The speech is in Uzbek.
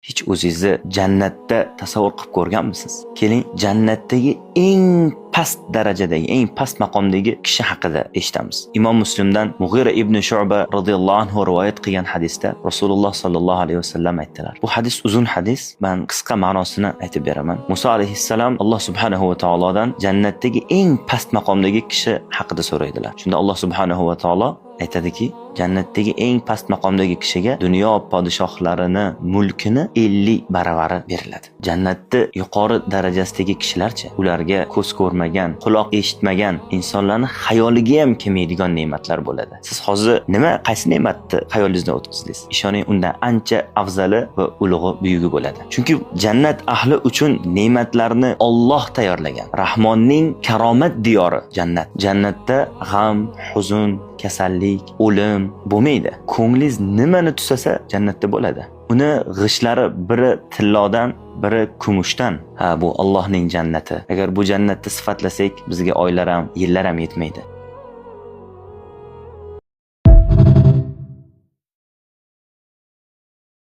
Hech o'zingizni jannatda tasavvur qilib ko'rganmisiz? Keling, jannatdagi eng past darajadagi, eng past maqomdagi kishi haqida eshitamiz. Imom Muslimdan Mug'ira ibn Shu'ba radhiyallohu anhu rivoyat qilgan hadisda Rasululloh sallallohu alayhi vasallam aytdilar. Bu hadis uzun hadis, men qisqa ma'nosini aytib beraman. Musa alayhissalom Alloh subhanahu va taolodan jannatdagi eng past maqomdagi kishi haqida so'raydilar. Shunda Alloh subhanahu va taolo aytadiki, jannatdagi eng past maqomdagi kishiga dunyo podshohlarini mulkini 50 baravari beriladi. Jannatni yuqori darajasidagi kishilarchi, ularga ko'z ko'rmagan, quloq eshitmagan, insonlarni xayoliga ham kelmaydigan ne'matlar bo'ladi. Siz hozir nima, qaysi ne'matni xayolingizdan o'tkazdingiz? Ishoning, undan ancha afzali va ulug'i, buyugi bo'ladi. Chunki jannat ahli uchun ne'matlarni Olloh tayyorlagan. Rahmonning karomat diyori jannat. Jannatda g'am, huzun, kasallik, o'lim bo'lmaydi. Ko'nglingiz nimani tusasa, jannatda bo'ladi. Uni g'ishlari biri tillodan, biri kumushdan. Ha, bu Allohning jannati. Agar bu jannatni sifatlasak, bizga oylar ham, yillar ham yetmaydi.